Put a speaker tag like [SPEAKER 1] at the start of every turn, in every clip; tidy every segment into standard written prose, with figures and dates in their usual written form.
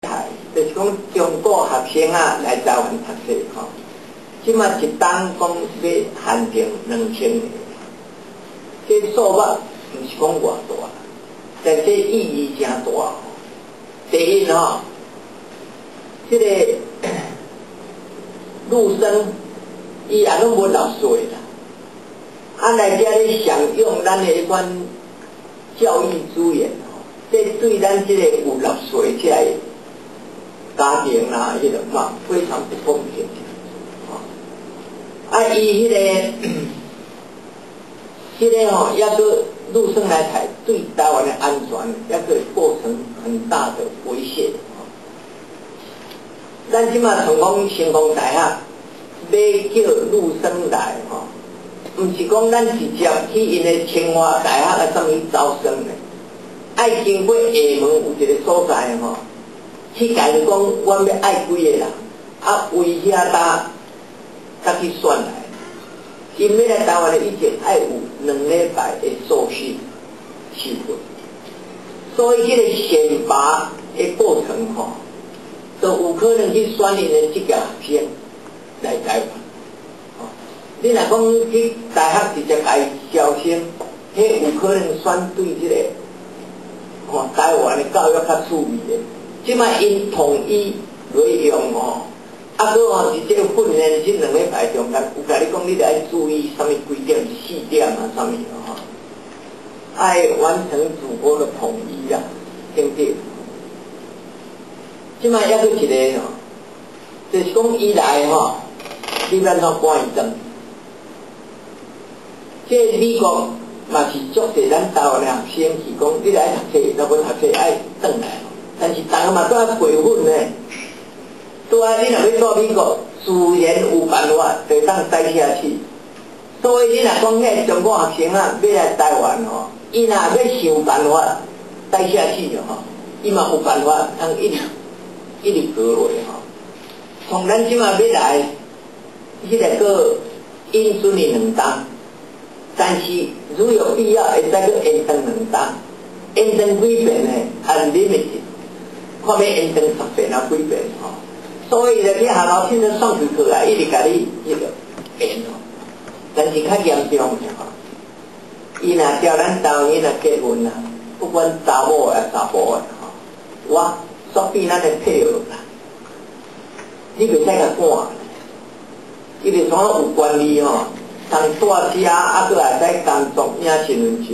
[SPEAKER 1] 就是講中國學生啊來台灣讀冊吼，這馬一冬講欲限定2000個，這數目毋是講偌大，但這意義誠大。第一吼，這個陸生伊也攏無納稅啦，啊來遮咧享用咱的彼款教育資源吼，這對咱這個有納稅這個家庭啦，彼個嘛非常不公平。啊，伊彼個吼，抑閣陸生來台，對台灣的安全抑閣會構成很大的威脅。咱這馬像講成功大學欲叫陸生來吼，毋是講咱直接去𪜶的清華大學啊，啥物招生的，愛經過廈門有一個所在吼，去共𪜶講，阮欲愛幾个人，啊，圍遐搭才去選來。𪜶欲來台灣的以前愛有2禮拜的受訓受訓，所以這個選拔的過程吼，就有可能去選𪜶的這個學生來台灣。你若講去大學直接共招生，彼有可能選對這個吼台灣的教育較趣味的。這擺𪜶統一來用吼，啊，閣吼佇這個訓練這2禮拜中間，有共你講，你著愛注意啥物幾點、四點啊，啥物吼，愛完成祖國的統一啊，等等。這擺猶閣一個吼，就是講伊來吼，你欲按怎趕伊轉？這美國嘛是足濟咱台灣的學生是講，你來讀冊，若無讀冊愛轉來。但是逐个嘛都愛培訓呢，對啊，你若欲蹛美國，自然有辦法就會當帶下去。所以你若講彼中國學生啊，欲來台灣吼，伊若欲想辦法帶下去吼，伊嘛有辦法通一直一直過落吼。從咱這馬欲來，彼個閣允准伊兩冬，但是如有必要，會使閣延長兩冬，延長幾遍呢？Unlimited。看欲延長10遍啊幾遍吼，所以咧去學校凊彩算起課來，一直共你彼個延吼。但是較嚴重的吼，伊若召咱台灣囡仔結婚啊，不管查某的查埔的吼，我煞變咱的配偶啦，你袂使共趕，伊就創有權利吼，通蹛遮啊，閣會使工作領身份證。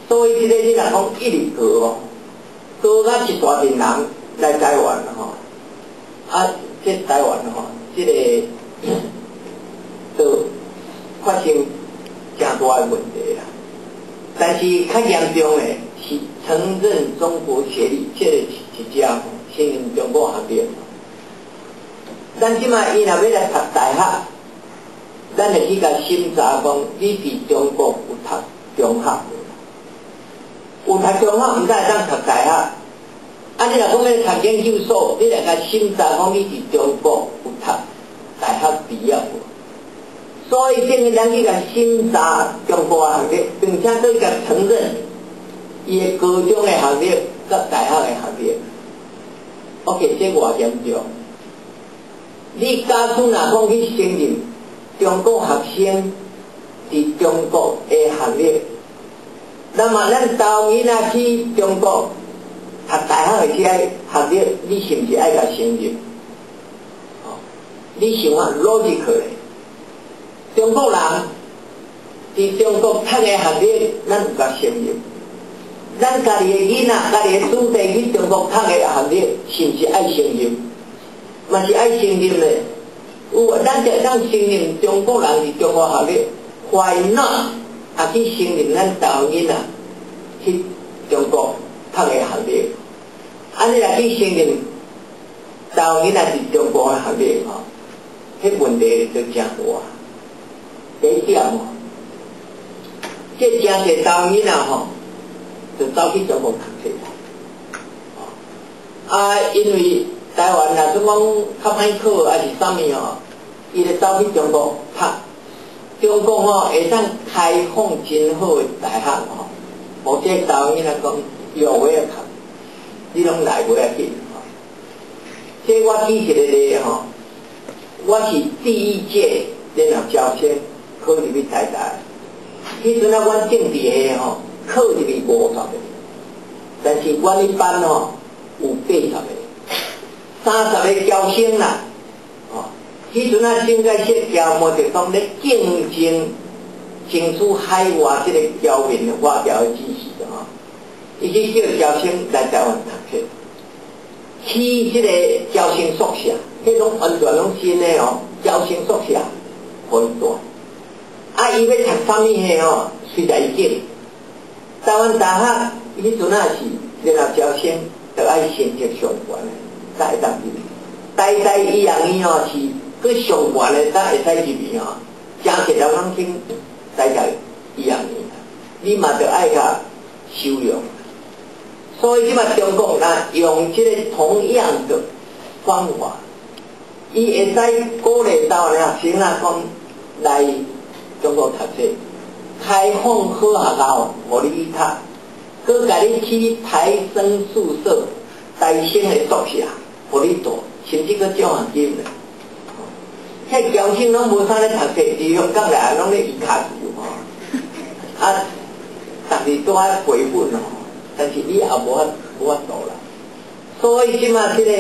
[SPEAKER 1] 所以這個你若講一直過哦。多甲一大陣人來台灣吼，啊，這台灣吼，這個就發生誠大的問題啦。但是較嚴重的是承認中國學歷，這個是直接承認中國學歷。咱這馬伊若欲來讀大學，咱會去共審查講，你佇中國有讀中學無？有讀中學，毋知會當讀大學。啊，你若講欲讀研究所，你來共審查講你佇中國有讀大學畢業無？所以等於咱去共審查中國的學歷，並且閣共承認伊的高中的學歷佮大學的學歷。OK，這偌嚴重？你假使若講去承認中國學生佇中國的學歷，那麼咱台灣囡仔去中國讀大學的這個學歷，你是毋是愛共承認？哦，你想啊，logic 的，中國人佇中國讀的學歷，咱有共承認。咱家己的囡仔、家己的子弟去中國讀的學歷，是毋是愛承認？嘛是愛承認的。有，咱就當承認中國人佇中國學歷，Why not？也去承認咱台灣囡仔去中國讀的學歷，按呢來去承認台灣囡仔佇中國的學歷吼，彼問題就誠大。第一點吼，這誠濟台灣囡仔吼，就走去中國讀冊。啊，因為台灣若是講較歹考，還是啥物吼，伊就走去中國讀。中國吼會當開放真好的大學吼，予這台灣囡仔講約會啊讀，你攏來袂要緊吼。這我舉一個例吼，我是第一屆聯合招生考入去台大，彼陣啊，阮政治系吼考入去50個，但是阮彼班吼有80個，30個僑生啦，吼，彼陣啊，蔣介石共毛澤東咧競爭爭取海外這個僑民華僑的支持吼，伊去叫僑生來台灣讀冊。起這個僑生宿舍，彼攏完全攏新的哦，僑生宿舍予伊住。啊，伊欲讀啥物系哦，隨在伊揀。台灣大學彼陣仔是聯合招生，著愛成績上懸的，才會當入去。台大醫學院哦是閣上懸的，才會使入去吼。誠濟人攏去台大醫學院，你嘛著愛共收容。所以這擺中國若用這個同樣的方法，伊會使鼓勵台灣學生啊，講來中國讀冊，開放好學校，予你去讀，閣共你起台生宿舍、台生的宿舍，予你住，甚至閣獎學金咧。遐僑生攏無啥咧讀冊，佇香港來攏咧伊跤球吼，啊，逐日都愛培訓吼。但是你也無法度啦，所以這擺這個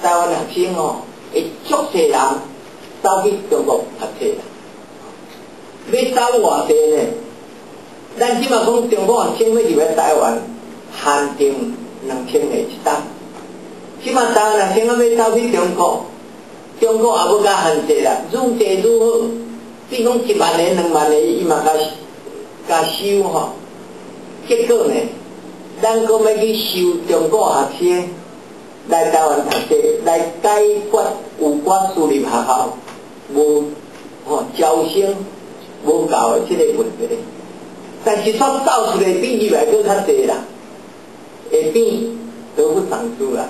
[SPEAKER 1] 台灣學生吼，會足濟人走去中國讀冊啦。欲走偌濟呢？咱這擺講中國學生欲入來台灣，限定2000個一冬。這擺台灣學生欲走去中國，中國也無共限制啦，愈濟愈好。比如講1萬个、2萬個，伊嘛共共收吼。結果呢，咱閣欲去收中國學生來台灣讀冊，來解決有關私立學校無吼招生無夠的這個問題。但是煞走出來比入來閣較濟啦，會變得不償失啦。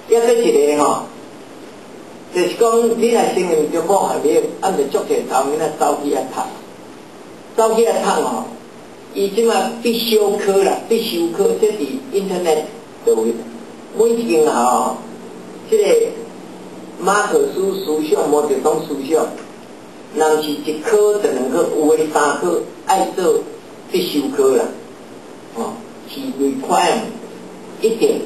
[SPEAKER 1] 抑閣一個吼，就是講你若承認中國學歷，啊，毋就足濟台灣囡仔走去遐讀，走去遐讀吼。伊這擺必修科啦，必修科這佇 Internet 就有，每一間學校，這個馬克思思想、毛澤東思想，若毋是一科就兩科，有的三科愛做必修科啦，哦，是 requirement，一定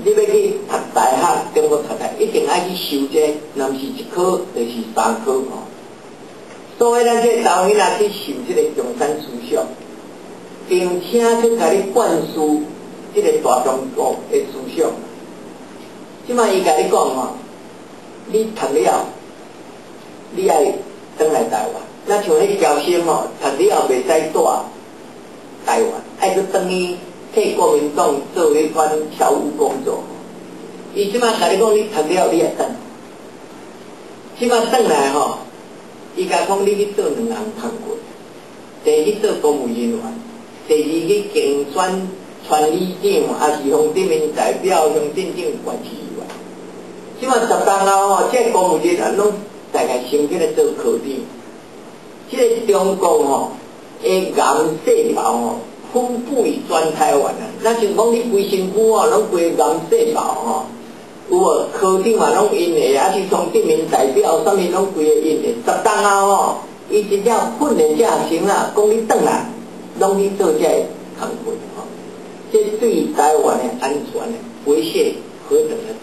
[SPEAKER 1] 你欲去讀大學，中國讀大學，一定愛去修這個，若毋是一科就是三科吼。所以咱這個台灣囡仔去受這個共產思想，並且去共你灌輸這個大中國的思想。這擺伊共你講吼，你讀了，你愛轉來台灣。若像彼僑生吼，讀了袂使蹛台灣，愛閣轉去替國民黨做彼款僑務工作。伊這擺共你講，你讀了你愛轉。這擺轉來吼，伊共講你去做兩項工課，第一去做公務人員，第二去競選村里長，抑是鄉鎮民代表、鄉鎮長、縣市議員。這擺10冬後吼，這個公務人員攏大概升起來做科長。這個中國吼的癌細胞吼，分布於全台灣啊。若像講你規身軀吼，攏規個癌細胞吼，有無？科長嘛攏𪜶的，抑是鄉鎮民代表，啥物攏規個𪜶的。10冬後吼，伊真正訓練這學生啊，講你轉來，攏去做這个工課吼。這對台灣的安全的威脅何等的大！